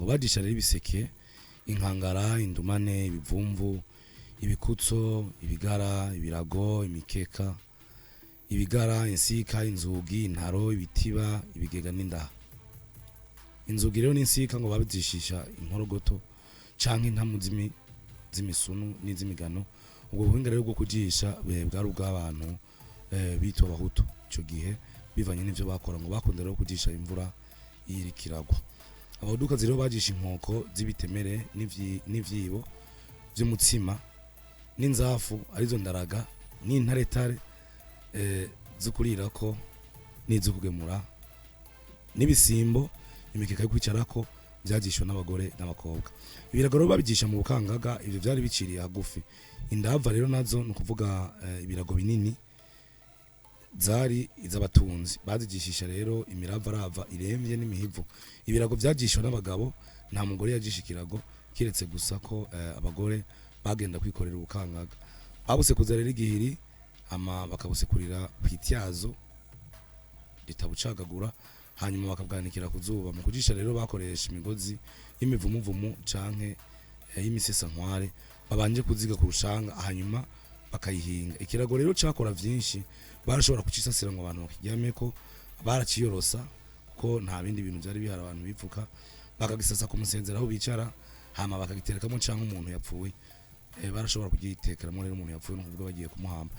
Ngo bajisha rero ibiseke, inkangara, indumane, ibivumvu, ibikutso, ibigara, ibirago, imikeka, ibigara, insika, inzugi, intaro, ibitiba, ibigega n'indaha. Inzugi rero n'insika ngo babijishisha inkorogoto canke intamu z'imisunu n'iz'imigano. Ubwo buhinga rero bwo kujisha bwari ubw'abantu bitwa Abahutu ico gihe, bivanye n'ivyo bakora. Ngo bakunda rero kujisha imvura iyo iriko iragwa. Abahudukazi rero bajisha inkoko z'ibitemere n'ivyibo vy'umutsima n'inzafu, arizo ndaraga n'intaretare zo kurirako n'izo kugemura, n'ibisimbo, imikeka yo kwicarako, vyajishwa n'abagore n'abakobwa. Ibirago rero babijisha mu bukangaga, ivyo vyari biciriye hagufi. Indava rero nazo, ni ukuvuga ibirago binini, zari iz'abatunzi. Bazijishisha rero imiravarava iremvye n'imihivu. Ibirago vyajishwa n'abagabo, nta mugore yajisha ikirago, kiretse gusa ko abagore bagenda kwikorera ubukangaga. Babusekuza rero igihiri, hama bakabusekurira kw'ityazo ritabucagagura, hanyuma bakabwanikira ku zuba. Mu kujisha rero bakoresha imigozi y'imivumuvumu canke y'imisesankware babanje kuziga ku rushanga, hanyuma bakayihinga. Ikirago rero cakora vyinshi: barashobora kucisasira ngo abantu bakiryameko, baraciyorosa kuko nta bindi bintu vyari bihari abantu bipfuka, bakagisasa ku musenzero aho bicara, hama bakagiterekamo canke umuntu yapfuye. Barashobora kugitekeramo rero umuntu yapfuye, no kuvuga bagiye kumuhamba.